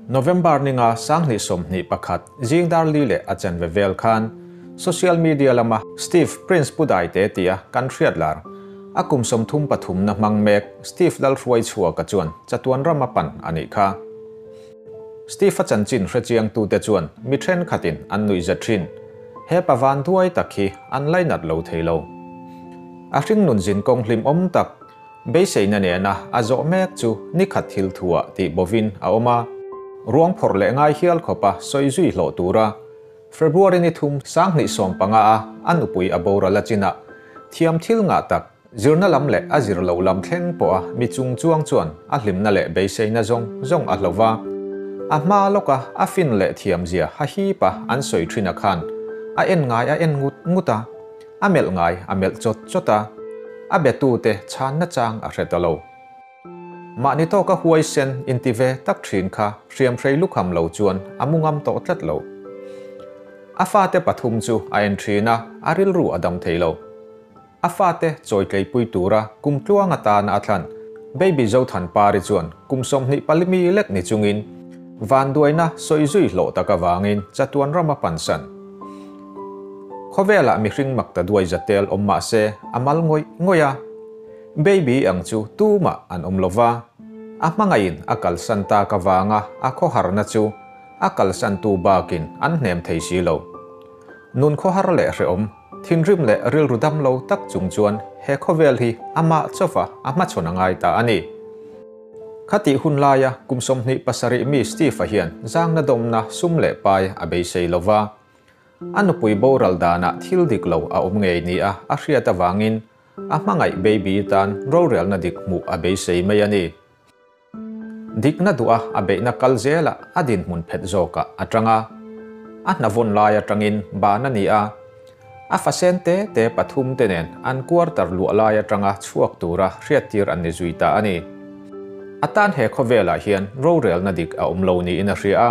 November ninga 2021 zing dar li leh a chanve vel khan social media lama Steve Prince Pudaite tia kan hriat lar a kum 33 na hmang mek Steve Lalhruaichhuaka chuan chatuan ram a pan a nih kha. Steve a chanchin hrechiang tute chuan mi thenkhatin an nuihza thin. He pavan duai tak hi an lainat lo thei lo. A hring nun zin kawng hlim awm tak beiseina nena a zawh mek chu nikhat thil thua tih bovin a awm a. Ruang phawrh leh ngai hial khawpa sawi zui hlawh tura February ni 3 2015 a an upui a boral a china thiam thil nga tak zirna lam leh a zir lo lam thleng pawh a mi chung chuang chuan a hlimna leh beiseina zawng zawng a hlova a hma lawka a fin leh thiam zia ha hipa an sawi thin a khan a en ngai a en ngut nguta a melh ngai a melh chawt chawta a betu te chan na chang a hre ta lo. Mahni tawka huai sen inti ve tak thin kha hriam hrei lukham lo chuan a mungam tawh tlat lo. A fate pathum chu a en thina a rilru a dam thei lo. A fate chawi tleipui tura kum tluang atan a thlan baby zo than pari chuan kum 25 lek ni chungin van duaina sawi zui hlawh taka wangin chatuan rama pansan. Khawvela mihring makta duai zatel awm mah se amal ngoi ngoia baby ang chu tuma an awm lova a hmangain a kalsan ta ka wanga a khawhar na chu a kalsan tu bakin an hnem thei si lo. Nun khawhar leh hreawm thinrim leh rilru dam lo tak chung chuan he khawvel hi ama chawfa a hmachhawn a ngai ta ani. Khati hun laia kum 27 mi Steve a hian zangna dawmna sum leh pai a beisei lova. Anupui boral dana thil dik lo a awm ngei ni a a hriat awangin a hmangaih baby tan rorel na dik hmuh a beisei mai ani. Dik na duah a beihna kal zela a din hmun phet zawka atanga a hnavun lai atangin ban ani a a fasen te te pathum te nen an quarter luah lai atanga chhuak tura hriat tir an ni zui ta ani. Atan he khawvelah hian rorel na dik a awm lo ni in a hria a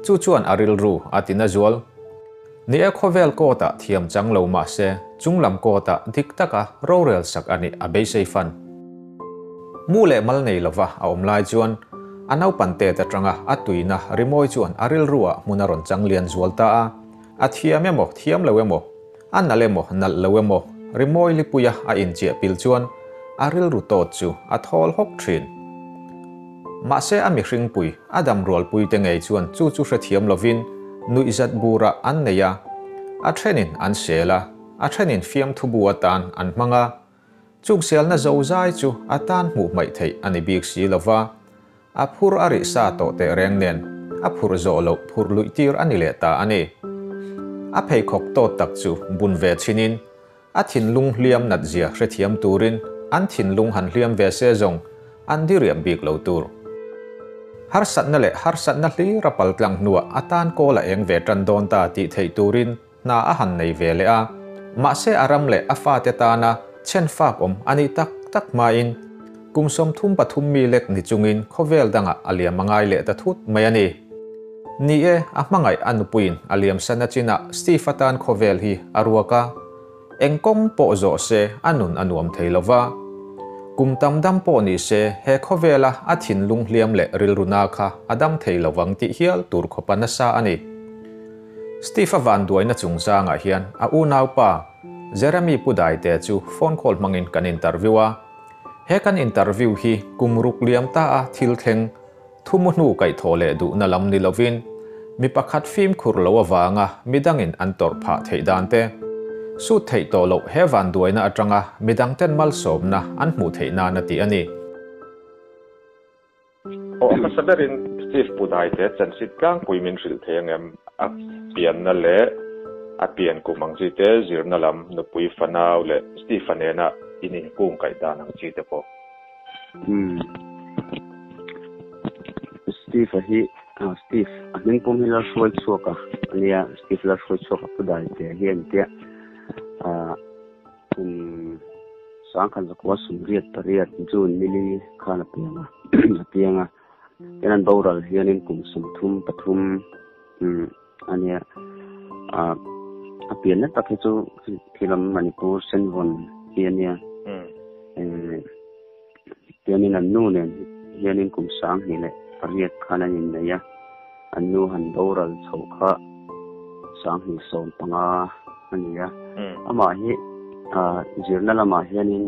chu chuan a rilru a tina zual. Ni e khawvel kawta thiam chang lo mah se chunglam kawta dik taka rorel sak ani a beisei fan. Mu leh mal nei lova a awm lai chuan a naupan te ta tanga a tuina rimawi chuan a rilru a hmun a rawn chang lian zual ta a a thiam emaw thiam lo emaw a nal emaw nalh lo emaw rimawi lipuia a inchiah pil chuan a rilru tawt chu a thawl hawk thin. Mahse a mihring pui a dam rual pui te ngei chuan chu chu hrethiam lovin nuihzat bura an nei a a thenin an sel a a thenin fiam thu bu atan an hmanga chuk selna zo zai chu atan hmuh hmaih theih ani bik si lova a phur a ri sa tawh te reng nen a phur zawh lo phur luih tir ani leh ta ani. A pheikhawk tawt tak chu bun ve chinin a thinlung hliam nat zia hrethiam turin an thinlung han hliam ve se zawng an diriam bik lo tur. Harsatna leh harsatna hlir a pal tlang hnuah atan kawl a eng ve tan dawn ta tih theih turin hna a han nei ve leh a mahse a ram leh a fate tana chen fak awm ani tak tak hmain kum 33 mi lek ni chungin khawvel danga a liam angai leh ta thut mai ani. Ni e a hmangaih a nupuiin a liam sana china Steve atan khawvel hi a ruaka engkawng pawh zawh se a nun a nuam thei lova kum tam dam pawh ni se he khawvela a thinlung hliam leh rilru na kha a dam thei lovang tih hial tur khawpa nasa ani. Steve a van duaina chungchangah hian a unau pa Jeremy Pudaite chu phone call hmangin kan interview a he kan interview hi kum ruk liam ta a thil thleng thumu hnu kaih thaw leh duh na lam ni lovin mi pakhat fim khur lo awanga midangin an tor phah theih dan te sut theih tawh loh he van duaina atanga midang ten mal sawmna an hmuh theih na na ti ani. O a hmasa berin Steve Pudaite chanchit tlangpui min hrilh thei angem a pianna leh a pian kum ang chi te zirna lam nupui fanau leh Steve a nena in inkung kaih dan ang chi te pawh. Steve a hi Steve a hming pum hi Lalhruaichhuaka ania Steve Lalhruaichhuaka Pudaite hian tia kum 1988 June nili khan a pianga tian an boral hianin kum 33 ania a pianna tak hi chu thilam Manipur Senvon hi ania tianin an nu nen hianin kum 2008 khan an innei a. An nu han boral chho kha 2015 a ni a. Amah hi zirna lamah hianin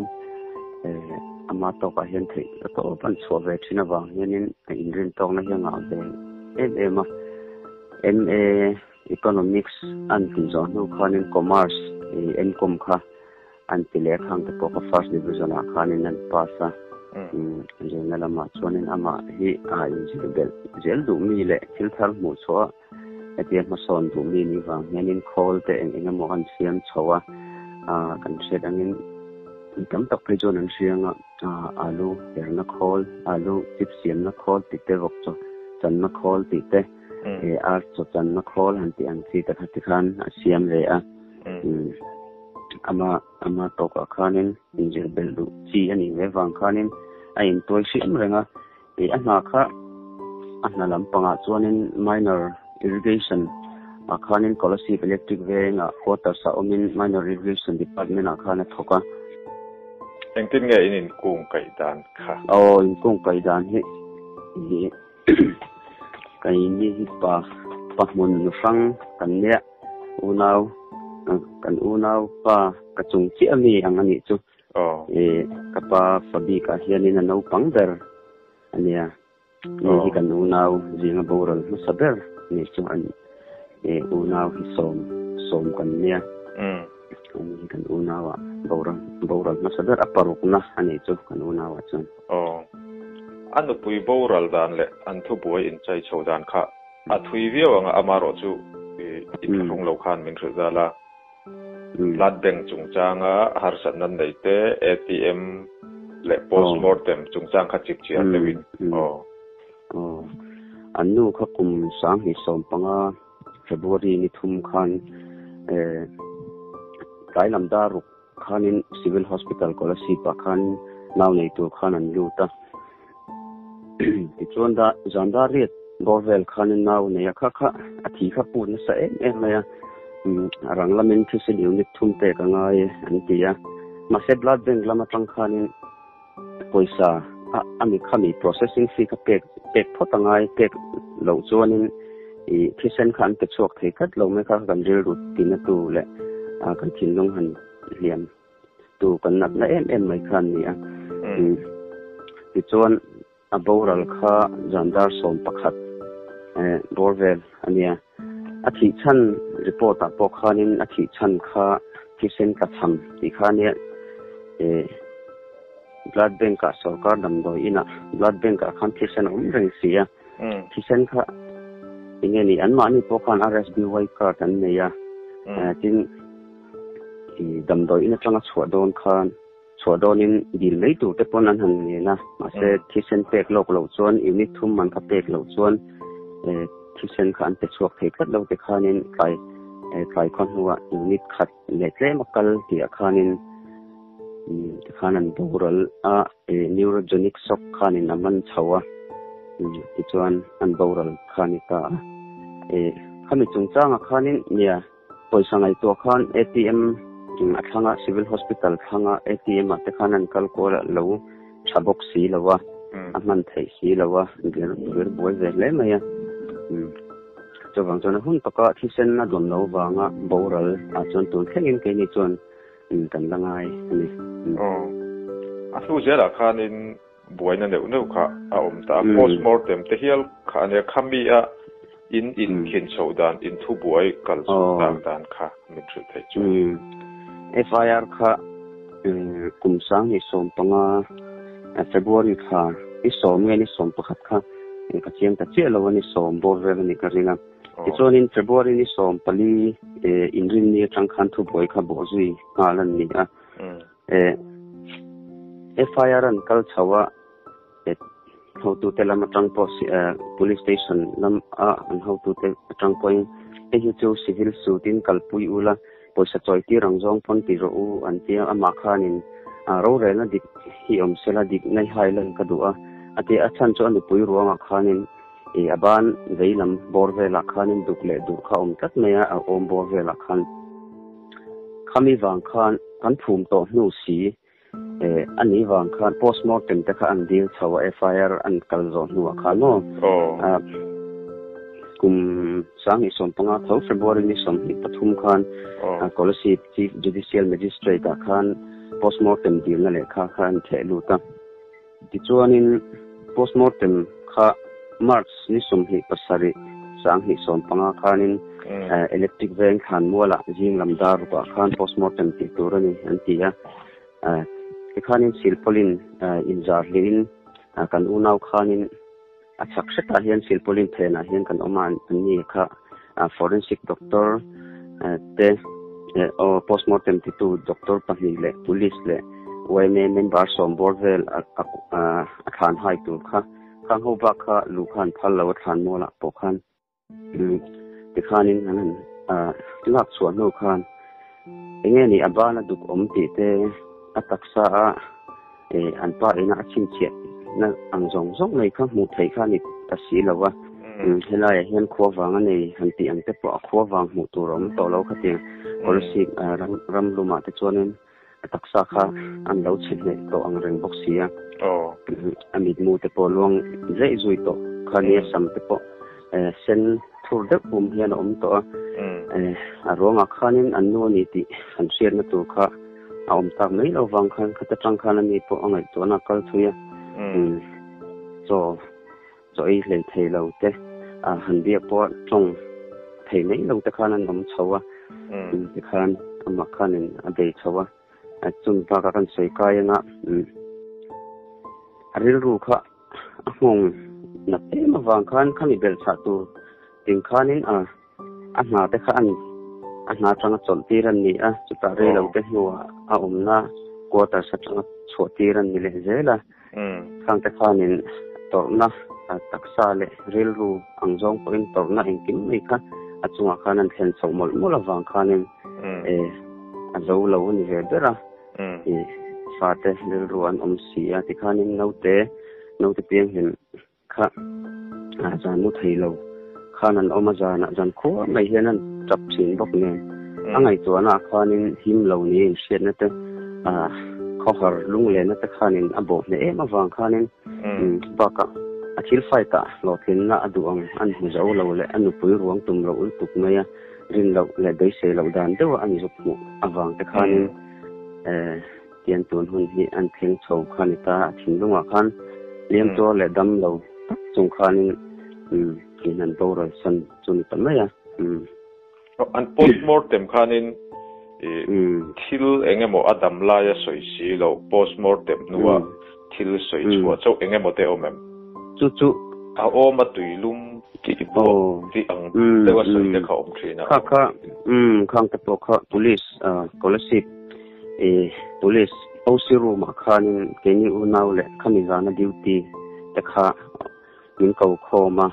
ama tawkah hian theih tawp an chhuah ve thin avang hianin a inrin tawkna hi a ngah ve em em a. MA Economics an tih zawh hnu khanin Commerce M.Com kha an ti leh khang te pawh kha First Division ah khanin an pass a. Zirna lamah chuanin amah hi a inzir belh zel duh mi leh thil thar hmuh chhuah hetia hmasawn duh mi nih vang hianin khawl te eng eng emaw an siam chho a, kan hriat angin mi tam tak phei chuan an hria anga alu herna khawl, alu chip siamna khawl tih te, vawk chaw channa khawl tih te, ar chaw channa khawl han tih ang chi te kha tikhan a siam ve a. Ama ama tawkah khanin inzir belh duh chi a nih ve vang khanin a intuai hriam reng a. A hna kha a hna lampangah chuanin minor irrigation ah khanin Kolasib Electric vengah quarters ah awmin minor irrigation department ah khan a thawk a. Engtin nge in inkung kaih dan kha? Aw, inkung kaih dan hi Keini hi pa pa hmun hrang kan nia unau kan unau pa ka chung chiah ami ang a nih chu. Ka pa fa bikah hianin a naupang ber a nia. Ni hi kan unau zinga boral hmasa ber a nih chu an unau hi sawm sawm kan nia. Ani hi kan unau ah boral boral hmasa ber a parukna a nih chu kan unau ah chuan. Aw. A nupui boral dan leh an thubuai inchai chho dan kha a thui viau ang a, amarawh chu i thlahrung lo khan min hrilh zal a. Blood bank chungchanga harsatna nei te, ATM leh postmortem chungchang kha chip chiar deuhin. Aw. Aw. An nu kha kum 2015 February ni thum khan tlai lam dar ruk khanin Civil Hospital Kolasib ah khan nau nei tur khan an lut a. Tichuan da zan dar riat bawr vel khanin nau nei a kha kha a thi kha put nasa em em mai a. A rang lamin thisen unit thum pek a ngai an ti a. Mahse blood bank lam atang khanin pawisa a ami khami processing fee kha pek pek phawt a ngai pek loh chuanin ih thisen kha an pe chhuak thei tlat lo mai kha kan rilru tina tu leh ah kan thinlung han hliam tu kan natna em em mai kha an ni a tichuan a boral kha zandar 11 eh bawr vel a nia a thih chhan report ah pawh khanin a thih chhan kha thisen tla cham tih kha ania eh blood bank ah sorkar damdawi inah blood bank ah khan thisen a awm reng si a thisen kha enge ni anmahni pawh khan R_S_B_Y card an nei a tin damdawi in atanga chhuah dawn khan chhuah dawnin dil mai tur te pawn an han ngen a mahse thisen pek lawk loh chuan unit thum man kha pek loh chuan thisen kha an pe chhuak thei tlat lo te khanin tlai tlai khaw hnuah unit khat leh tlem a kal tih ah khanin tikhan an boral a neurogenic shock khanin a man chho a tichuan an boral kha ni ta a khami chungchangah khanin nia pawisa ngaihtuah khan ATM a thlanga civil hospital thlanga ATM ah te khan an kal kual a lo tha bawk si lo a a hman theih si lo a vir buai ve hle mai a chuvang chuan a hun taka thisen a dawn lo vanga boral ah chuan tun thlengin keini chuan kan la ngai a ni. Aw a hnu zelah khanin buaina neuh neuh kha a awm ta a postmortem te hial kha a nia khami a in inkhin chhoh dan in thu buai kal chhoh tak dan kha min hrilh theih chuan. FIR kha kum 2015 February thla ni sawm nge ni 11 kha ka chiang ta chiah lo a ni sawm bawr vel a ni ka ring a. Tichuanin February ni 14 inrinni atang khan thubuai kha bawh zui nghal an ni a. FIR an kal chho a hotute lam atang pawh police station lam a an hotute atang pawhin hei hi chu civil suit in kalpui ula pawisa chawi tir ang zawng pawn ti rawh u an tia amah khanin rorelna dik hi awm sela dik nai hai lan ka duh a a ti a chhan chu a nupui ruangah khanin a ban vei lam bawr velah khanin duk leh dur kha awm tlat mai a a awm bawr velah khan khami vang khan kan phum tawh hnu si a ni vang khan postmortem te kha an dil chho a FIR an kal zawh hnuah khan maw. kum 2015 tho February ni 23 khan Kolasib Chief Judicial Magistrate ah khan postmortem dilna lehkha kha an theh lut a. Tichuanin postmortem kha March ni 27 2015 khanin Electric Veng Thlanmualah zing lam dar rukah khan postmortem tih tur a ni an ti a. Tikhanin silpawlin inzar hlihin kan unau khanin a chhak hretah hian silpawlin phenah hian kan awm a, an ni kha forensic doctor te postmortem titu doctor pahnih leh police leh yma member sawm bawr vel a thlan hai tur kha khang ho bak kha luh kha an phal lo a thlan mualah pawh khan. Tikhanin an han lak chhuah hnu khan enge ni a bana duk awm tih te a taksa a an pa ina a chhinchhiah na ang zawng zawng mai kha hmuh theih kha a ni ta si lo a. Helaiah hian khua vang a nei han tih ang te pawh a khua vang hmuh tur a awm tawh lo khatiang Kolasib ram lumah te chuanin a taksa kha an lo chhe hneh tawh ang reng bawk si a. A mitmu te pawh luang zeih zui tawh kha nia sam te pawh sen thur deuh pum hian a awm tawh a. A ruangah khanin an nu a ni tih han hriatna tur kha a awm tak mai lo vang khan khata tang khan ani pawh a ngaihtuahna a kal thui a. Chaw chaw ei hlei thei lo te han biak pawh tawng thei mai lo te khan an awm chho a, tikhan amah khanin a bei chho a, chumi bakah kan sawi kai anga a rilru kha a nghawng nat em avang khan khami belh chhah tur ting khanin a a hna te kha an a hna atanga chawlh tir an ni a, chutah rei lo te hnuah a awmna quarters atanga chhuah tir an ni leh zel a. Khang te khanin tawrhna taksa leh rilru ang zawng pawhin tawrhna engkim mai kha a chungah khan an thlen chhoh mawlh mawlh avang khanin a zo lo a ni ve ber a, fate rilru an awm si a tikhanin naute naute pianghlim Kha zan mu thei lo khan an awm a zanah zan khua mai hian an tap thin bawk nen a ngaihtuahna ah khanin him lo niin hriatna te khawhar lunglenna te khanin a bawh hneh em avang khanin bakah a thil fight ah hlawhtlinna a duh ang an hmu zo lo leh a nupui ruang tum loh lutuk mai a rin loh leh beisei loh dan deuh a an zuk hmuh avang te khanin Tian tun hun hi an thleng chho kha ni ta, a thinlungah khan liam tuar leh dam lo tak chung khanin in an boral san chu ni ta mai a. An postmortem khanin thil eng emaw a dam laia sawi si lo, postmortem hnua thil sawi chhuah chauh eng emaw te awm em? Chu chu. A awm a tuilum tih pawh tih ang deuha sawi te kha awm thin a. Kha kha, khang te pawh kha police scholarship I police OC room ah khanin keini unau leh khami zana duty te kha min ko khawm a,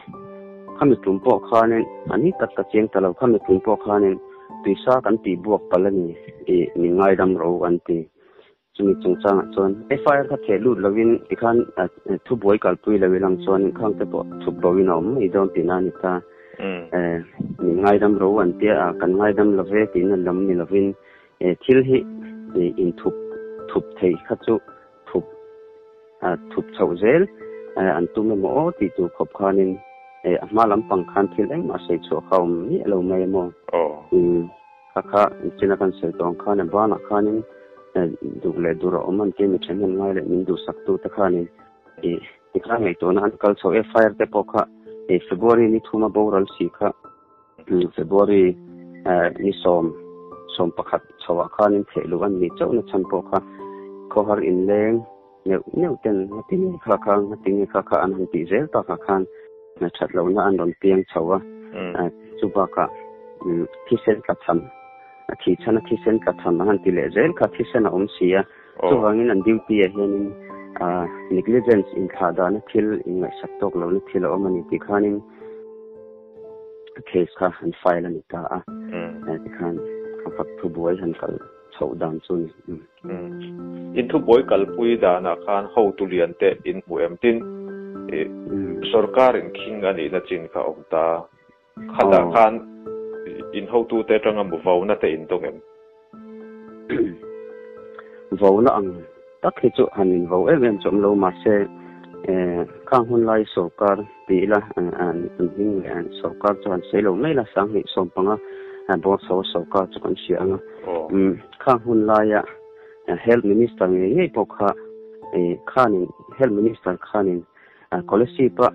khami tum pawh khanin a ni tak ka chiang ta lo, khami tum pawh khanin tuisa kan tih buak palh a ni i min ngaidam ro an ti. Chumi chungchangah chuan FIR kha theh lut lovin tikhan thubuai kalpui lo ilang chuan khang te pawh thup bo in a awm mai dawn tihna a ni ta. Min ngaidam ro an tia a, kan ngaidam lo ve tihna lam ni lovin He thil hi inthup thup theih kha chu thup thup chhoh zel an tum emaw aw tih tur khawp khanin a hma lampang khan thil engmah sawi chhuah kha a awm miah lo mai emaw. Kha kha china kan sawi tawh ang khan a banah khanin duh leh dur a awm an tia mi thenkhat ngai leh min duhsaktu te khanin tikhan ngaihtuahna an kal chho e fire te pawh kha February ni thuma boral si kha February ni sawm, 11 chhoah khanin theh luh an nih chauhna chhan pawh kha khawhar inleng neuh neuh ten ngatinge kha kha ngatinge kha kha an han tih zel takah khan that lohna an rawn piang chho a. Chu bakah thisen tla chhan, a thih chhan a thisen tla chhan an han ti leh zel kha thisen a awm si a. Chuvangin an duty ah hianin negligence inthlah dahna thil inngaihsak tawk lohna thil a awm a ni tih khanin case kha an file a ni ta a, tikhan ka fak thubuai han kal chhoh dan chu ni. In thubuai kalpui danah khan hotu lian te in hmu em? Tin, sorkar in khing a nihna chin kha awm ta. Khatah khan in hotu te atanga mu vauna te in dawng em? Vauna ang tak hi chu han in vo em em chu awm lo mahse. Khang hun lai sorkar ti ila an hming leh an sorkar chu han sawi lo mai la, 2015 bawr chho a sorkar chu kan hria ang a. Khang hun laia Health Minister ngei ngei pawh kha khanin Health Minister khanin Kolasib a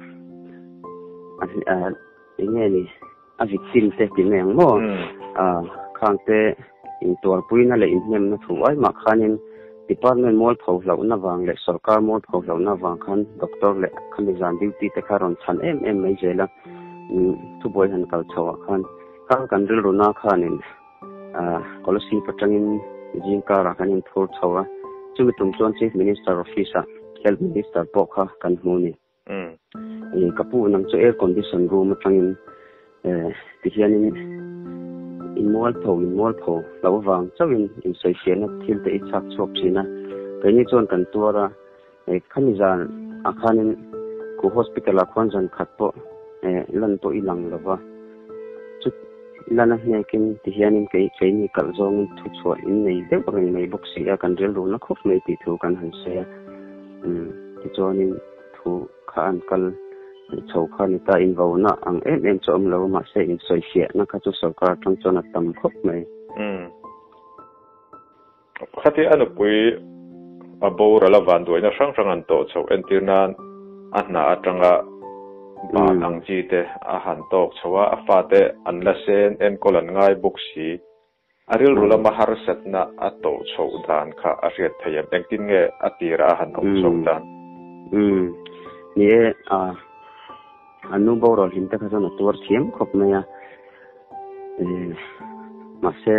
eng nge ni a victim te ti mai ang maw? Khang te intuarpuina leh inhnemna thu ai mah khanin department mualpho hlauhna vang leh sorkar mualpho hlauhna vang khan doctor leh khami zan duty te kha rawn chhan em em mai zel a. Thubuai han kal chho ah khan kha kan rilru na khanin Kolasib atangin zing karah kan inphur chho a. Chumi tum chuan Chief Minister office ah Health Minister pawh kha kan hmu a ni. Ka pu nang chu air condition room atangin ti hianin in mualpho in mualpho lo vang chauhin in sawifiahna thil te i chhak chhuak thin a, keini chuan kan tuar a, khami zan ah khanin khu hospital ah khuan zan khat pawh lan pawh i lang lova, chu lan a hnekin ti hianin kei keini kalh zawngin thu chhuah in nei deuh reng mai bawk si a, kan rilru na khawp mai tih thu kan han sawi a, tichuanin. Thu kha an kal chho kha ni ta, invauna ang em em chu a awm lo a, mahse insawifiahna kha chu sorkar atang chuan a tam khawp mai. Umm. Khati a nupui a boral a vanduaina hrang hrang an tawh chhoh entir nan a hna atanga ban ang chi te a han tawk chho a, a fate an la sen enkawl an ngai bawk si. A rilru lama harsatna a tawh chhoh dan kha a hriat theih em? Engtin nge a tira a han awm chhoh dan? Umm. Ni e, a a nu boral hlim te kha chuan a tuar thiam khawp mai a. Mahse,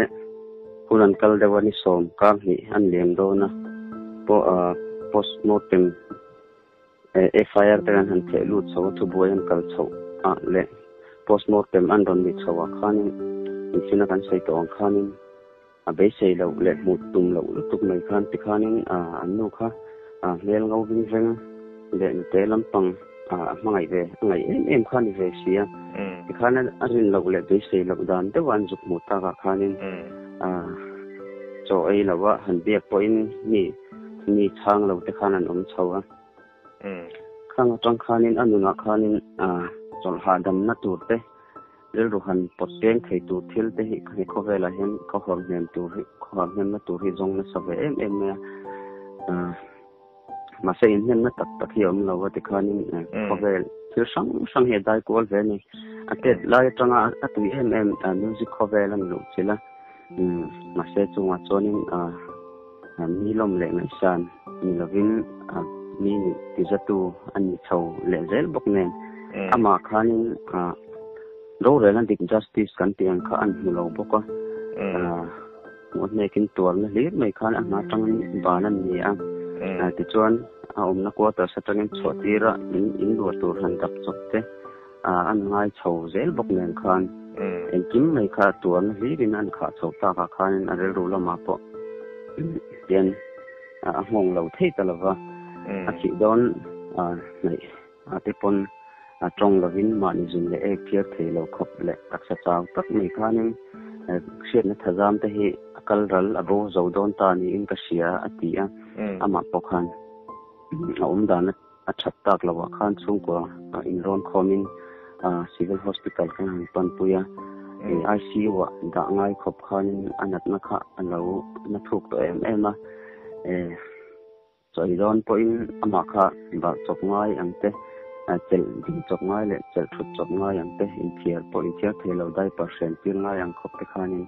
hun an kal deuh a ni sawm kar hnih an liam dawn a, pawh a postmortem FIR te an han theh lut chho a, thubuai an kal chhoh ah leh postmortem an rawn ni chho ah khanin inchhina kan sawi tawh ang khanin a beisei loh leh hmuh tum loh lutuk mai khan tikhanin an nu kha hmel ngo ving veng leh nute lampang a hmangaih ve a ngaih em em kha a ni ve si a, tikhan a rin loh leh beisei loh dan deuh a an zuk hmuh tak ah khanin chaw ei loh a han biak pawhin mi Mi chhang lo te khan an awm chho a. Khang atang khanin a nunah khanin chawlh hahdamna tur te, rilru han pawt peng thei tur thil te hi he khawvelah hian ka hawr hnem tur hi, khawhar hnemna tur hi zawng nasa ve em em mai a. Mahse inhnemna tak tak hi a awm lo a tikhanin khawvel thil hrang hrang hi a dai kual ve a ni. A tet lai atanga a tui em em music khawvel a ni luh chilh a. Mahse chungah chuanin Mi lawm leh ngaihsan ni lovin mi nih tizatu a ni chho leh zel bawk nen amah khanin rorelna dik justice kan tih ang kha an hmu lo bawk a, hmuh hnekin tuarna hlir mai khan a hna atangin ban an ni a, tichuan a awmna quarters atangin chhuah tira in luah tur han dap chawp te an ngai chho zel bawk nen khan engkim mai kha tuarna hlirin an khah chho takah khanin a rilru lamah pawh hian a nghawng lo thei ta lova, a thih dawn hnaih a te pawn a tawng lovin mahni zun leh ek phiar thei lo khawp leh taksa chau tak mai khanin hriatna thazam te hi a kal ral a bo zo dawn ta niin ka hria a ti a, amah pawh khan a awm dan a A that tak loh ah khan chhungkua inrawn khawmin Civil Hospital kan han panpui a, ICU ah dah ngai khawp khanin a natna kha a lo na thuk tawh em em a, chawi dawn pawhin amah kha barh chawp ngai ang te, chelh ding chawp ngai leh chelh thut chawp ngai ang te, inthiar pawh inthiar thei lo diaper hren tir ngai ang khawp te khanin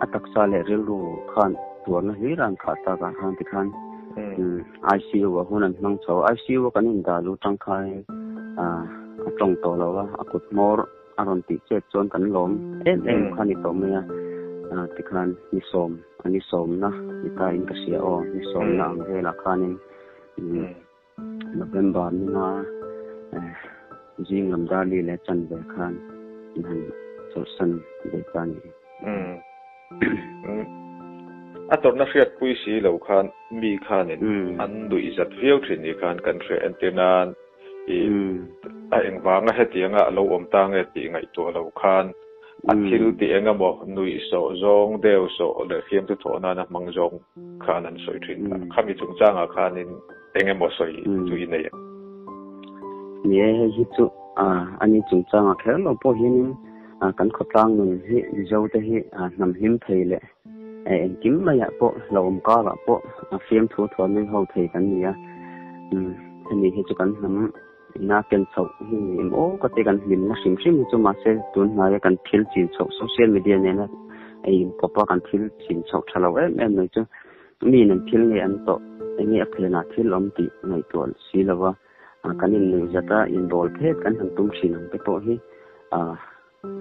a taksa leh rilru khan tuarna hlir a an khah tak ah khan tikhan ICU ah hun an hmang chho a, ICU a kan indah luh tangkaiin a tawng tawh lo a, a kut hmawr a rawn tih chet chuan kan lawm em em kha a ni tawh mai a, tikhan ni sawm a ni sawmna ni ta in ka hria aw, ni sawmna ang velah khanin November ninga zing lam dar li leh chanve khan in han chawlhsan ve ta a ni. A tawrhna hriatpui si lo khan mi khanin an nuih zat viau thin ni khan kan hria entir nan i a engvanga hetianga a lo awm ta nge tih ngaihtuah lo khan a thil tih eng emaw nuih sawh zawng deuh sawh leh fiamthu thawh nana hmang zawng khan an sawi thin kha. Khami chungchangah khanin eng emaw sawi chu i nei em? Ni e, hei hi chu ani chungchangah kher lo pawh hianin kan khawtlang nun hi Mizote hi hnam hlim thei leh engkim maiah pawh hlauhawm karah pawh fiamthu thuameng ho thei kan ni a. Hemi hi chu kan hnam ina ken chhoh hi ni em aw ka ti kan hlimna hrim hrim hi chu mahse tun hnaia kan thil chin chhoh social media nena ei inkawpa kan thil chin chhoh tha lo em em mai chu mi in an thil nge an tawh enge a phenah thil awm tih ngaihtuah si lova kan innuih zat a inbawl phet kan han tum thin ang te pawh hi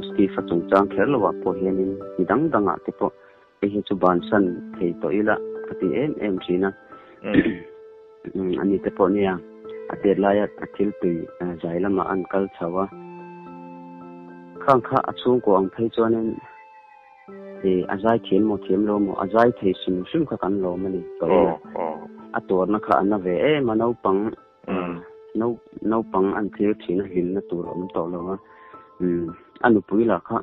Steve a chungchang kher lovah pawh hianin mi dang dangah te pawh hei hi chu bansan thei tawh ila ka ti em em thin a. Ani te pawh nia a tet laia a thil tui zai lamah an kal chho a. Khang kha a chhungkaw ang phei chuanin a zai thiam maw thiam lo maw a zai thei hrim hrim kha kan lawm a ni tawh ila. A tuarna kha a na ve em a naupang Naupang an thlir thin a hlimna tur a awm tawh lo a, a nupui lah kha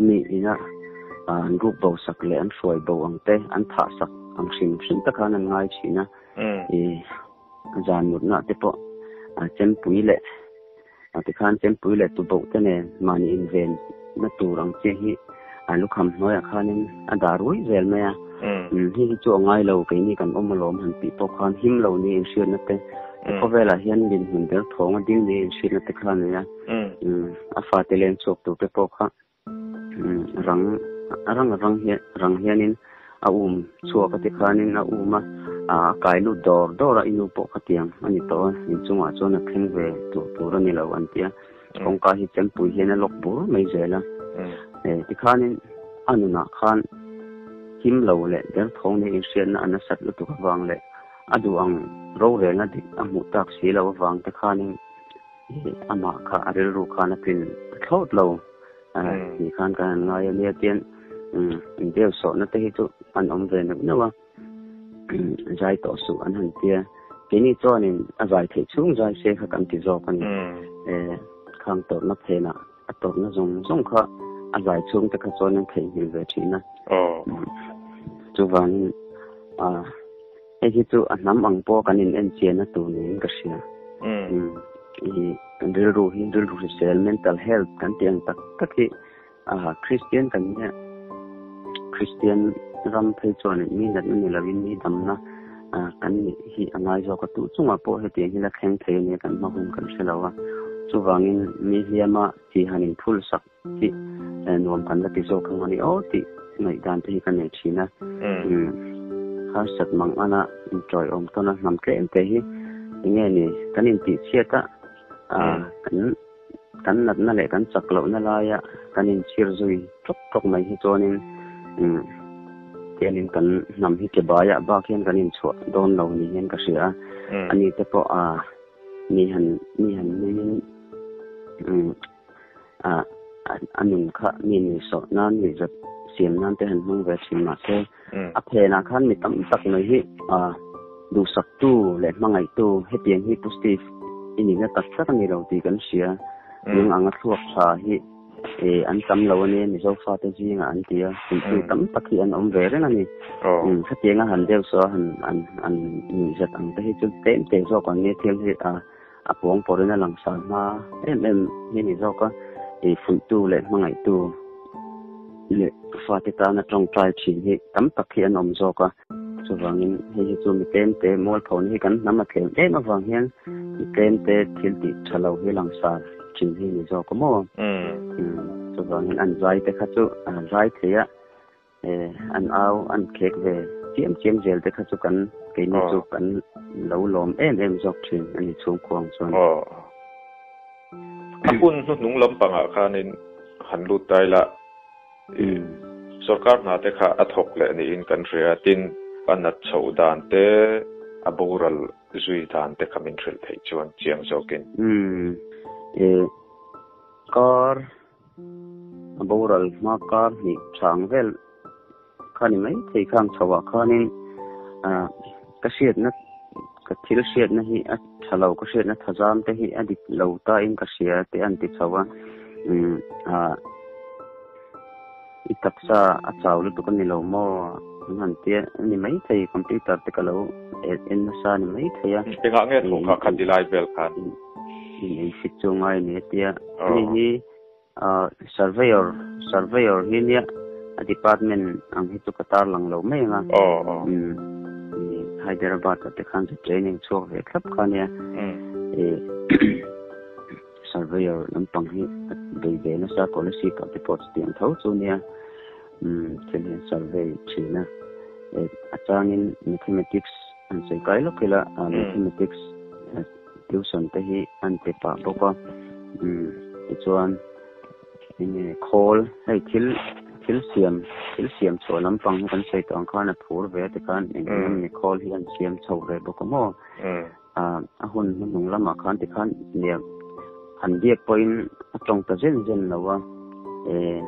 mi ina an ruk bo sak leh an hruai bo ang te, an thah sak ang hrim hrim te khan an ngai thin a, zan mutna te pawh chempui leh tikhan chempui leh tuboh te nen mahni inven na tur ang chi hi lukham hnuaiah khanin a dah rui zel mai a. Hei hi chu a ngai lo, keini kan awm alawm han tih pawh khan him lo ni inhriatna te, khawvelah hian dinhmun ber thawng a ding ni inhriatna te kha a nei a. A fate leng chhuak tur te pawh kha rang rang rang hian rang hianin a um chhuak a tikhanin a um a, a kai lut dawr dawr a, i nu pawh khatiang a ni tawh a, inchungah chuan a thleng ve tur tur a ni lo an ti a. Kawngka hi chempui hian a lawk bur mai zel a. Tikhanin a nunah khan him lo leh derthawng nia inhriatna a nasat lutuk avang leh a duh ang rorelna dik a hmuh tak si lo avang te khanin amah kha a rilru khan a tlin ta thlawt lo tih khan kan han ngai a nia. Tian indeu sawhna te hi chu an awm ve neuh neuh a. Zai tawh suh an han tia. Keini chuanin a zai theih chhung zai se kha kan ti zawk a ni. Khang tawrhna phenah a tawrhna zawng zawng kha a zai chhung te kha chuan an theihnghilh ve thin a. Chuvangin hei hi chu a hnam ang pawh kan in enchianna tur niin ka hria. Kan rilru hi rilru hrisel mental health kan tih ang tak tak hi Kristian kan nia, Kristian ram phei chuan mi natna ni lovin mi damna kan nih hi a ngai zawk a, tu chungah pawh hetiang hi la thleng thei a nia kan hma hun kan hre lo a, chuvangin mi hliama chi han inphul sak hi nuam kan la ti zawk ang a ni aw tih ngaihdan te hi ka nei thin a, harsat mang ana intawiawm tawn a hnam tlem te hi enge ni kan intihchhiat a kan. Kan natna leh kan chak lohna laia kan inchhir zui tawk tawk mai hi chuanin tianin kan hnam hi ke baiah bak hian kan inchhuah dawn lo ni hian ka hria a. Ani te pawh a mi han mi han nuiin a a nun kha mi nuihsawh nan mi zat siam nan te han hmang ve thin mahse a phenah khan mi tam tak mai hi a Duhsaktu leh hmangaihtu hetiang hi Pu Steve i nihna tak tak a ni lo tih kan hria. Nang anga thluak tha hi an tam lo a nia Mizo fate zingah an ti a, puitu tam tak hi an awm ve reng a ni. Hetianga han deuh saw a han an an nuihzat ang te hi chu tlem te zawk an nia thil hi a a pawng pawrin a langsar hma em em hi a ni zawk a. Fuihtu leh hmangaihtu leh fate tana tawngtai thin hi tam tak hi an awm zawk a. Chuvangin hei hi chu mi tlemte mualphona hi kan hnam a tlem em avang hian mi tlemte thil tih tha lo hi langsar thin hi ni zawk a maw? Chuvangin an zai te kha chu zai thei a, an au an khek ve chiam chiam zel te kha chu kan keini chu kan lo lawm em em zawk thin a ni chhungkhuang chuan. A hun hnuhnung lampangah khanin han lut ta ila. Sorkar hna te kha a thawk leh niin kan hria a, tin a nat chhoh dan te, a boral zui dan te kha min hrilh theih chuan chiang zawkin. Umm eh kar a boral hma kar hnih chang vel kha ni mai thei khang chho ah khanin ah ka hriatna ka thil hriatna hi a tha lo ka hriatna thazam te hi a dik lo ta in ka hria te an ti chho a umm ah i taksa a chau lutuk a ni lo maw an han tia a ni mai thei computer te ka lo en nasa a ni mai thei a. Engah nge thawk kha kha ti lai vel khan? In ei fit chu ngai a ni a tia. Ani hi surveyor surveyor hi nia a department ang hi chu ka tarlang lo mai ang a. Hyderabad ah te khan chu training chhuak ve thlap kha nia. Surveyor lampang hi a bei ve nasa scholarship ah te pawh chutiang tho chu nia. Thil hi an survey thin a. A changin mathematics an sawi kai lawk ila mathematics tuition te hi an pe pah bawk a tichuan enge khawl hei thil thil siam thil siam chhuah lampang hi kan sawi tawh ang khan a phur ve a tikhan eng eng emaw ni khawl hi an siam chho ve bawk a maw a hun hnuhnung lamah khan tikhan nia han biak pawhin a tawng ta zen zen lo a eh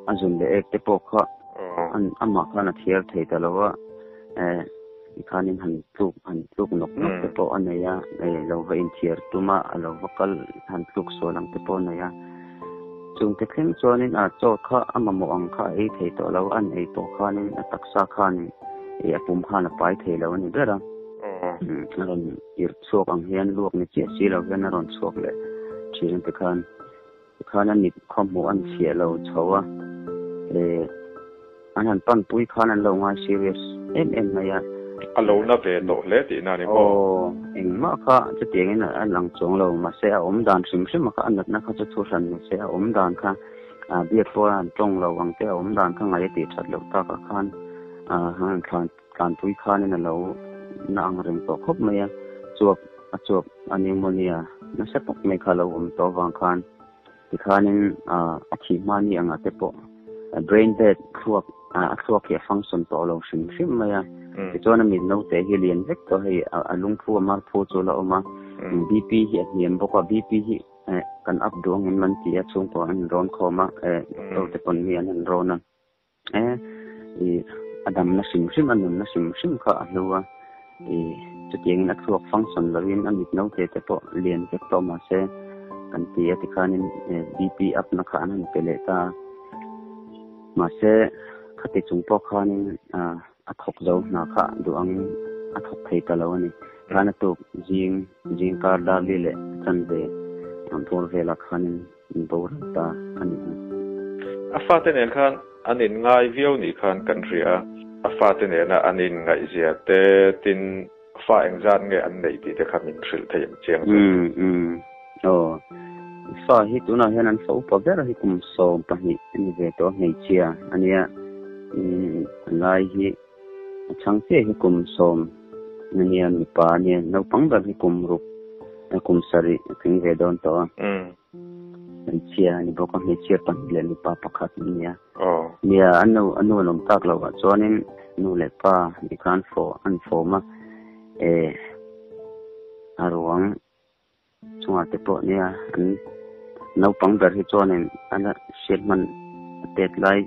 a zun leh ek te pawh kha an amah khan a thiar thei ta lo a eh. Tikhanin han tluk han tluk nawk nawk te pawh a nei a, lo va inthiar tum a, a lo va kal han tluk sual ang te pawh a nei a. Chungte thleng chuanin a chaw kha a mamawh ang kha a ei thei tawh lo, an ei pawh khanin a taksa khanin ih a pum khan a pai thei lo a ni ber a. A rawn irh chhuak ang hian luak ni chiah si lo hian a rawn chhuak leh thin a tikhan. Tikhan a mit khawhmuh an chhiah lo chho a, eh an han panpui khan an lo ngai serious em em mai a. A lo na ve tawh hle tihna a ni maw? Aw, engmah kha chutiangin a lang chuang lo, mahse a awm dan hrim hrim a kha a natna kha chu thu hran ni se, a awm dan kha biak pawh a han tawng lo ang te, a awm dan kha ngaih a tih that loh takah khan a han thlan tlanpui khanin a lo na ang reng tawh khawp mai a, chuap a chuap a pneumonia nasa tak mai kha a lo awm tawh avang khan tikhanin a thih hma ni angah te pawh brain dead thluak a thluak hi a function tawh lo hrim hrim mai a, tichuan a mit naute hi lian vek tawh hei a lungphu a marphu chu a la awm a, BP hi a hniam bawk a, BP hi kan up duh angin an ti a, chhungkua an rawn khawm a, doctor te pawn mi an han rawn a. E, i a damna hrim hrim, a nunna hrim hrim kha a hlu a, i chutiangin a thluak function loin a mit naute te pawh lian vek tawh mahse kan ti a tikhanin BP up na kha an han pe leh ta a, mahse khati chung pawh khanin a thawk zo hna kha duh angin a thawk thei ta lo a ni. Khan a tuk zing zing kar darli leh a chanve ang bawr velah khanin In boral ta a ni ang. A fate nen khan an inngai viau nih khan kan hria a. A fate nena an inngaihzia te tin fa engzat nge an neih tih te kha min hrilh thei ang chiang zawk. Umm umm aw. Fa hi tunah hian an fa upa ber hi kum 12 a ni ve tawh a hmeichhia a nia. Umm lai hi A chhang chiah hi kum 10 a nia, mipa a nia, naupang ber hi kum ruk, kum sarih a tling ve dawn tawh a. Hmeichhia a ni bawk a, hmeichhia pahnih leh mipa pakhat a nia. Nia, a nu a nu an awm tak loh ah chuanin nu leh pa ni khan fawh an fawm a, eh a ruang chungah te pawh nia an naupang ber hi chuanin a la hriat hman a tet lai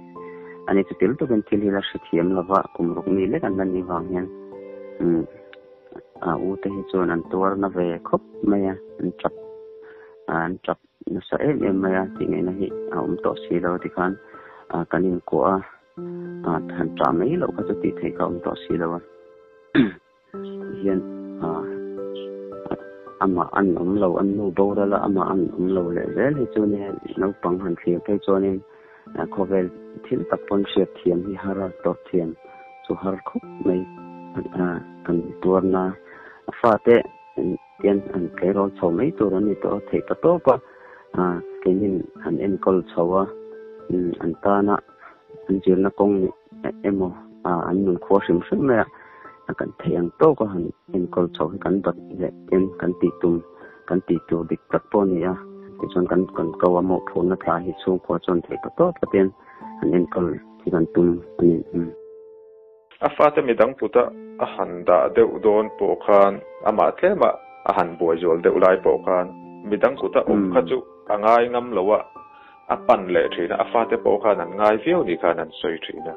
a ni chu tel takin thil hi la hrethiam lova kum ruk mi lek an la nih vang hian umm a u te hi chuan an tuar na ve khawp mai a an tap an tap nasa em em mai a tih ngaihna hi a awm tawh si lo tikhan kan inkuah a han tah mai loh kha chu tih theih kha a awm tawh si lo a. Hian amah an awm lo, an nu boral a, amah an awm lo leh zel hi chu nia naupang han thlir phei chuanin khawvel thil tak pawn hriat thiam hi har a, tawrh thiam chu har khawp mai kan tuarna a fate hian an tleirawl chho mai tur an ni tawh a, theih pa tawp a keinin han enkawl chho a, an tana an zirna kawng emaw an nunkhua hrim hrim mai a kan theih ang tawk a han enkawl chho hi kan bat leh ten kan tih tum kan tih tur dik tak pawh a ni a tichuan kan kan ko a mawhphurhna thla hi chhungkhua chuan theih ta tawp a ten han enkawl hi kan tum a ni. A fate midang kuta a han dah deuh dawn pawh khan amah tlema a han buai zual deuh lai pawh khan midang kuta awm kha chu a ngai ngam lo a, A pan leh thin a, a fate pawh khan an ngai viau ni khan an sawi thin a.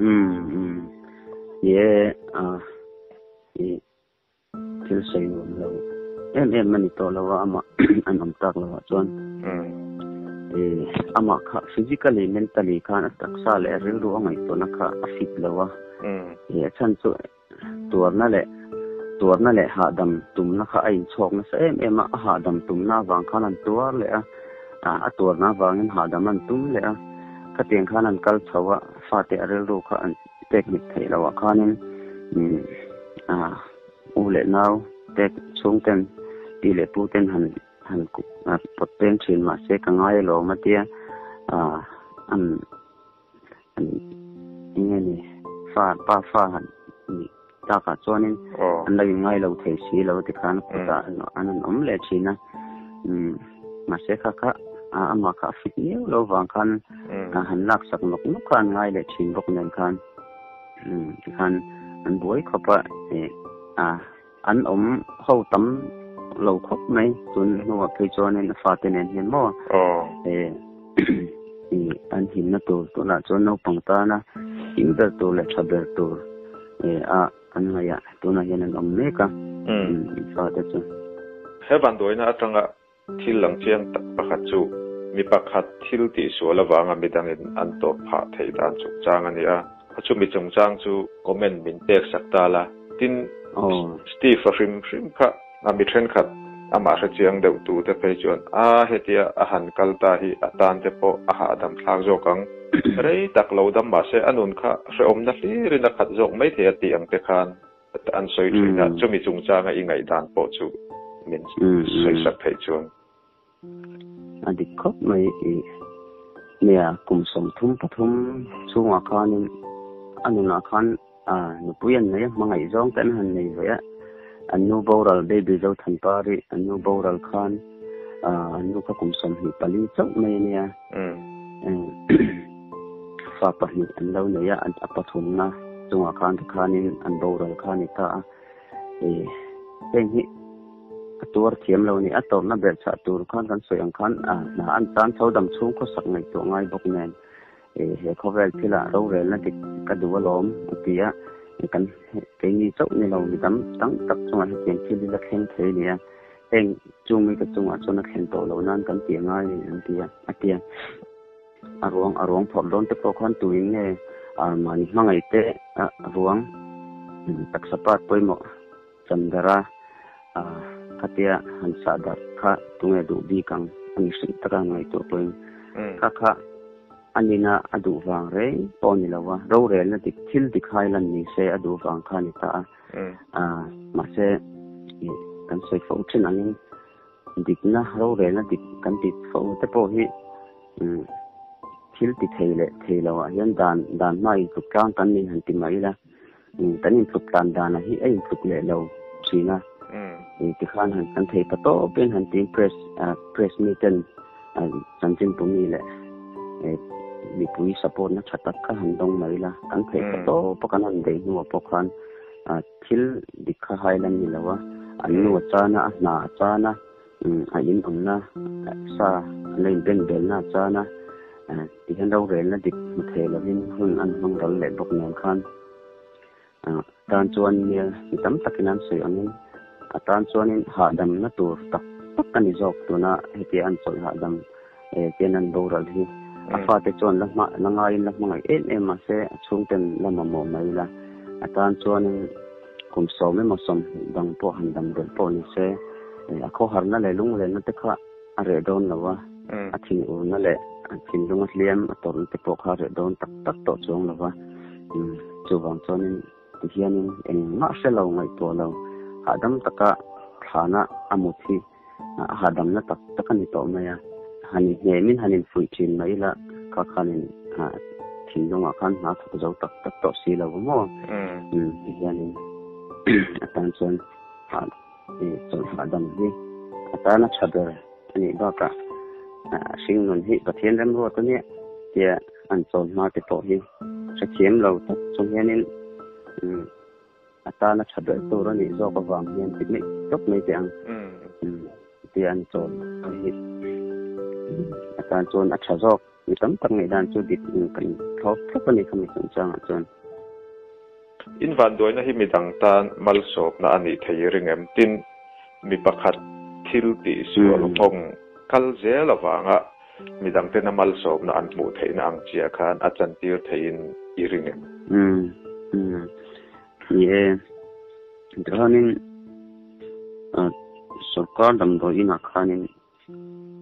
Umm umm ye a i thil sawi nuam lo em em a ni tawh lo a amah an awm tak lo ah chuan i amah kha physically mentally khan a taksa leh a rilru a ngaihtuahna kha a fit lo a i a chhan chu tuarna leh Tuarna leh hahdam tumna kha a inchhawk nasa em em a, a hahdam tumna avang khan an tuar leh a, a tuarna avangin hahdam an tum leh a, khatiang khan an kal chho a, fate a rilru kha an pek nghet theih loh ah khanin u leh nau te chhungten pi leh pu ten han han pawt peng thin mahse ka ngai alawm a tia an enge ni fa pa fa han nih takah chuanin an lo inngai lo thei si lo tikhan khutah an han awm leh thin a mahse kha kha amah kha a fit miau lo vang khan han laksak nawk nawk kha an ngai leh thin bawk nen khan tikhan an buai khawp a An awm ho tam lo khawp mai tun hnuah phei chuanin a fate nen hian maw an himna tur tunah chuan naupang tana him ber tur leh tha ber tur a an ngaih ah tunah hian an awm mek a fate chu. He vanduaina atanga Thil lang chiang tak pakhat chu mi pakhat thil tihsual avanga midangin an tawp phah theih dan chungchang a ni a. Chumi chungchang chu comment min pek sak ta la. Tin, Steve a hrim hrim kha a mi thenkhat amah hre chiang deuh tu te phei chuan a hetia a han kal ta hi a tan te pawh a hahdam thlak zawk ang. Rei tak lo dam mahse a nun kha hrehawmna hlirin a khat zawk maithei a tih ang te khan An sawi thin a, chumi chungchanga i ngaihdan pawh chu min sawisak theih chuan. A dik khawp mai i nia, kum 33 chhungah khanin a nunah khan nupui an nei a, hmangaih zawng te an han nei ve a, an nu boral Baby Zothanpari an nu boral khan an nu kha kum 24 chauh mai a nia, Fa pahnih an lo nei a, a pathumna chungah khan tikhanin an boral kha a ni ta a. Ih, heng hi a tuar thiam lo a ni. A tawrhna ber chah tur khan kan sawi ang khan hna an tan tho dam chhung khawsak ngaihtuah ngai bawk nen ih he khawvel thilah rorelna dik ka duh alawm a ti a. Kan keini chauh ni lo mi dam tam tak chungah hetiang thil hi la thleng thei a ni a. Heng chung mite chungah chuan a thlen tawh loh nan kan ti a ngai a ni an ti a, a ti a. A ruang a ruang phawrh dawn te pawh khan tuin nge mahni hmangaih te a ruang taksa part pawimawh chandara khatia han sah darh kha tunge duh bik ang a ni hrilh taka ngaihtuah pawhin kha kha a nina a duh vang reng pawh a ni lo a, rorelna dik thil dik hai lan ni se a duh vang kha a ni ta a, mahse kan sawi fo thin angin Dikna, rorelna dik kan ti fo te pawh hi thil ti thei leh thei lo ah hian dan dan hma intluk tlang kan nih han ti mai ila, kan intluk tlan dan ah hi a intluk leh lo thin a. Tikhan han kan thei pa tawp in han tiin press press mi ten chanchin pu mi leh mipui support na tha tak kha han dawng mai ila, kan thei pa tawp a kan han beih hnuah pawh khan Thil dik kha hai lan ni lo a, an nu a chan a, a hna a chan a, a in awmna sa an la inben belna a chan a, tihian rorelna dik hmu thei lovin hun an hmang ral leh bawk nen khan tan chuan nia mi tam takin an sawi angin a tan chuanin hahdamna tur tak tak a ni zawk tuna hetia an chawlh hahdam tian an boral hi a fate chuan la hma la ngaiin la hmangaih em em mahse a chhungten la mamawh mai la a tan chuanin kum sawm emaw sawmhnih dang pawh han dam reuh pawh ni se a khawharna leh lunglenna te kha a reh dawn lo a a thinurna leh a thinlung a hliam a tawrhna te pawh kha a reh dawn tak tak tawh chuang lo va chuvang chuanin tihianin engmah hre lo ngaihtuah lo hahdam taka thlana a mut hi A hahdamna tak tak a ni tawh mai a. Han inhnemin han infuih thin mai ila kha khanin thinlungah khan hna thawk zo tak tak tawh si lo maw? Ti hianin a tan chuan chawlh hahdam hi a tana tha ber a nih bakah hringnun hi Pathian remruat a nia tia an chawl hma te pawh hi hrethiam lo tak chung hianin A tana tha ber tur a nih zawk avang hian ti mai tawp mai teh ang tia an chawl hi a tan chuan a tha zawk mi tam tak ngaihdan chu dik kan thlawp thlawp a ni kha mi chungchangah chuan. In vanduaina hi midang tan malsawmna a nih thei ring em? Tin, mi pakhat thil tih sual nghawng kal zel avanga midang tena malsawmna an hmuh theihna ang chiah khan a chantir theiin i ring em? Ni e, chuanin. Sorkar damdawi inah khanin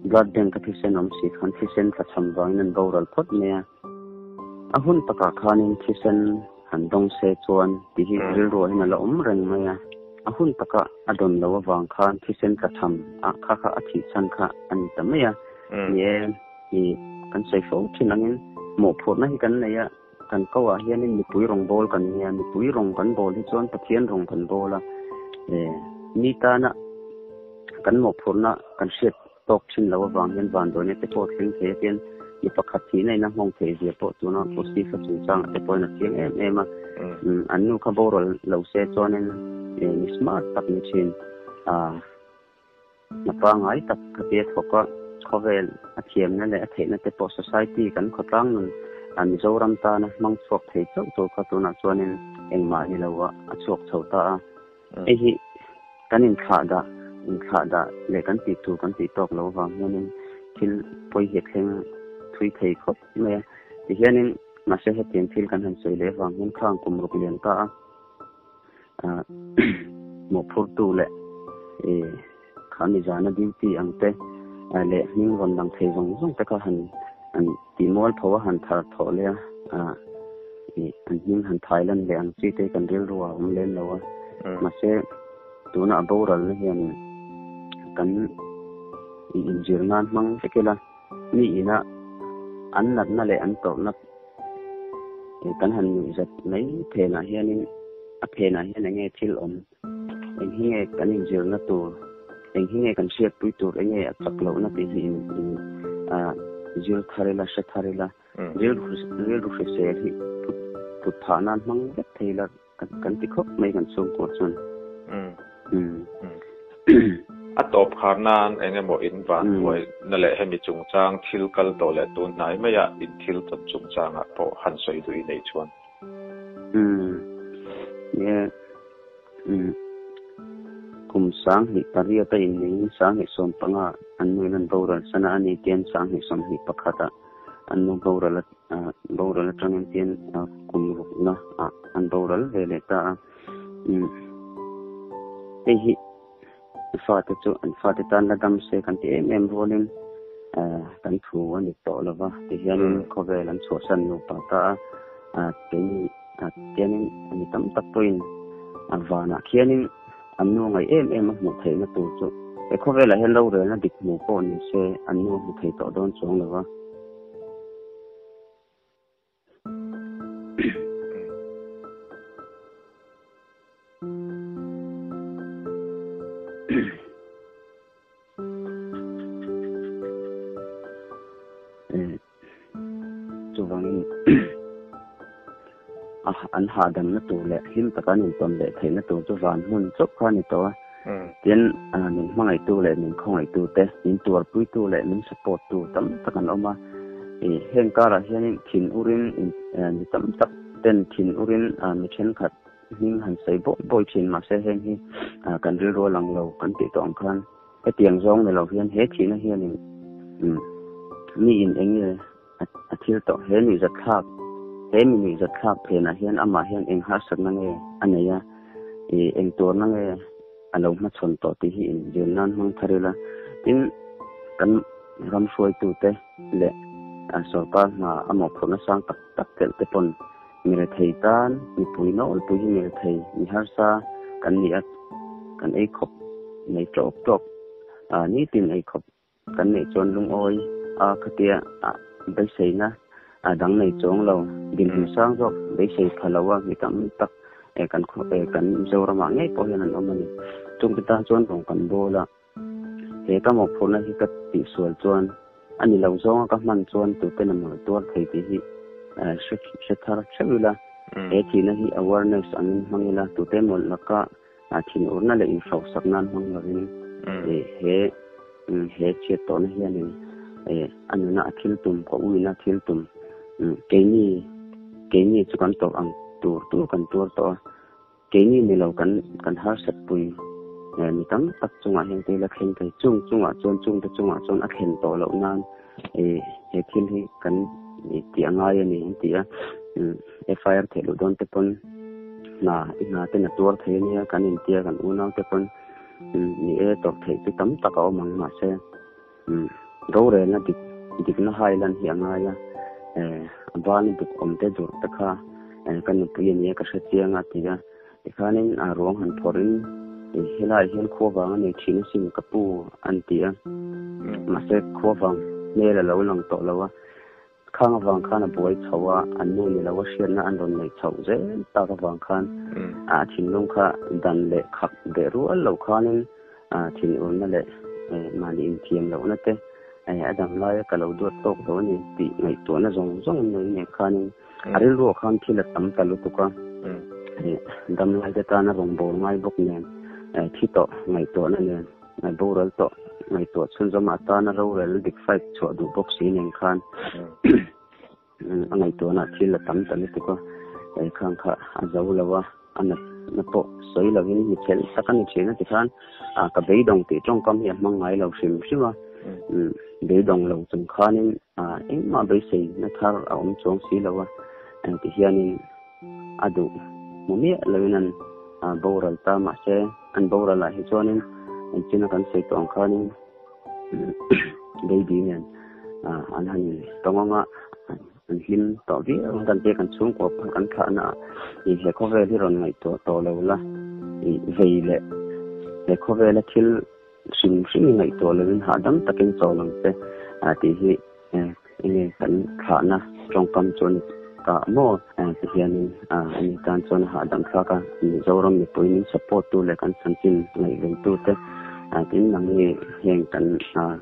Blood bank a thisen awm si khan thisen tlachham vangin an boral phawt mai a. A hun takah khanin thisen han dawng se chuan tih hi rilruah hian a la awm reng mai a. A hun taka a dawn loh avang khan thisen tlachham ah kha kha a thih chhan kha a ni ta mai a. Ni e, i kan sawi fo thin angin mawhphurhna hi kan nei a, kan ko ah hianin mipui rawng bawl kan nia, mipui rawng kan bawl hi chuan Pathian rawng kan bawl a. E, mi tana kan mawhphurhna kan hriat tawk thin loh avang hian vanduaina te pawh thleng thei a tian mi pakhat thihna in a nghawng theih zia pawh tuna Posifa chungchangah te pawhin a chiang em em a. An nu kha boral lo se chuanin mi smart tak ni thin a hna pangngai tak ka tia thawk a, khawvel a thiamna leh a theihna te pawh society kan khawtlang nun a Mizoram tana hmang chhuak thei chauh tur kha tunah chuanin engmah ni lo ah a chhuak chho ta a. Hei hi kan inthlah dah, inthlah dah leh kan tih tur kan tih tawk loh avang hianin thil pawi hi a thleng thui thei khawp mai a. Tihianin mahse hetiang thil kan han sawi leh avang hian khang kum ruk lian ta a, ah mawhphurtu leh ih kha nizana duty ang te leh hming rawn lang thei zawng zawng te kha han an tih mual tho a han thar thawh leh a, ah ih an hming han thai lan leh ang chi te kan rilru ah a awm lem lo a, mahse tuna a boral na hian kan ih inzir nan hmang vek ila mi ina an natna leh an tawrhna ih kan han nuih zat mai phenah hianin a phenah hian eng nge thil awm. Eng hi nge kan inzirna tur, eng hi nge kan hriatpui tur, eng nge a chak lohna tih hi in in ah zir thar ila, hre thar ila, rilru rilru hrisel hi put put phah nan hmang vek thei ila kan kan ti khawp mai kan chhungkua chuan. A tawp khar nan eng emaw in van buai na leh hemi chungchang thil kal tawh leh tun hnai maia in thil tawn chungchangah pawh han sawi duh i neih chuan. Nia kum 28 a inneiin 2015 an nuin an boral san a, ani tian 2021 ah an nu boral boral atangin tian kum rukna ah an boral ve leh ta a. Hei hi fate chu an fate tan la dam se kan ti em em rualin kan thu a ni tawh lo va, tihianin khawvel an chhuahsan nupa ta a, keini tianin mi tam tak pawhin vanah khianin an nu ngaih em em a hmuh theihna tur chu he khawvelah hian rorelna dik hmu pawh ni se an nu a hmu thei tawh dawn chuang lo va. Chuvangin an hahdamna tur leh hlim taka an intawn leh theihna tur chu van hmun chauh kha a ni tawh a. Tin, min hmangaihtu leh min khawngaihtu te, min tuarpuitu leh min support tu tam tak an awm a. Heng karah hianin thin urin mi tam tak ten thin urin mi thenkhat hming han sawi bawi bawi thin mahse heng hi kan rilru a lang lo kan tih tawh ang khan hetiang zawng ni lo hian he thihna hianin mi in eng nge a thil tawh he nuihzatthlak he mi nuihzatthlak phenah hian amah hian eng harsatna nge a nei a ih eng tuarna nge a lo hmachhawn tawh tih hi inzir nan hmang thar ila tin kan ram hruaitute leh sorkar hna a mawhphurhna sang tak tak telh te pawn mi rethei tan mipui nawlpui hi mi rethei mi harsa kan ni a kan ei khawp nei tawk tawk nitin ei khawp Kan neih chuan lungawi a khatia beiseina a dang nei chuang lo, dinhmun sang zawk beisei pha lo a mi tam tak kan kan Mizoramah ngei pawh hian an awm a ni. Chungte tan chuan rawng kan bawl a, he ka mawhphurhna hi ka tihsual chuan a ni lo zawnga ka hman chuan tuten a mawlh tuar thei tih hi hre thar theuh ila, he thihna hi awareness angin hmang ila, tute mawlh laka Thinurna leh inhrosak nan hmang lovin he he chhiat tawhna hianin a nuna a thil tum, ka uina thil tum keini keini chu kan tawrh ang tur tur kan tuar tawh a, keini ni lo kan kan harsat pui mi tam tak chungah hian te la thleng thei, chung chungah chuan chungte chungah chuan a thlen tawh loh nan he thil hi kan tih a ngai a ni an ti a. FIR theih loh dawn te pawn hna i hna ten a tuar thei a nia kan intia kan unau te pawn. Ni e, tawrh theih chu tam tak a awm ang mahse rorelna dik dikna hai lan hi a ngai a, a bana duk awm te durh te kha ka nupui a nia ka hre chiang a ti a, tikhanin a ruang han phawrhin helaiah hian khua vang a nei thin asin ka pu an ti a, mahse khua vang hmel a lo lang tawh lo a. Khang avang khan a buai chho a, an nu ni lo a hriatna an rawn neih chhoh zel tak avang khan a thinlung kha dan leh khap beh rual lo khanin thinurna leh mahni inthiam lohna te a dam laia ka lo duat tawk lo a ni tih ngaihtuahna zawng zawng an nei nen khanin a rilruah khan thil a tam ta lutuk a, dam laite tana rawngbâwl ngai bawk nen thi tawh ngaihtuahna nen. Boral tawh ngaihtuah chhunzawm atana rorel dik fight chhuah duh bawk si nen khan a ngaihtuahna thil a tam ta lutuk a, khang kha a zo lo a, a natna pawh sawi lovin mi chhelh tak a ni thin a tikhan ka beidawng tih tawngkam hi a hmang ngai lo hrim hrim a, beidawng lo chung khanin engmah beisei na thar a awm chuang si lo a, tihianin a duh hmu miah loin an boral ta mahse an boral ah hi chuanin engtin a kan sawi tawh ang khanin baby nen an han tawng anga an hlim tawh viau ang kan tia kan chhungkua pawh kan thlah na ah ih he khawvel hi rawn ngaihtuah tawh lo la ih vei leh he khawvela thil hrim hrim i ngaihtuah lovin hahdam takin chawl ang che tih hi Enge kan thlahna tawngkam chu a ni ta maw? Ti hianin ani tan chuan a hahdam thlak a, Mizoram mipui min support tu leh kan chanchin ngaihven tu te, tin nangni heng kan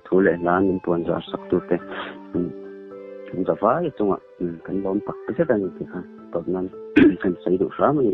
thu leh hla min puan zar sak tu te zavai chungah kan lawm tak zet a ni tih kha tawp nan kan sawi duh hram a ni.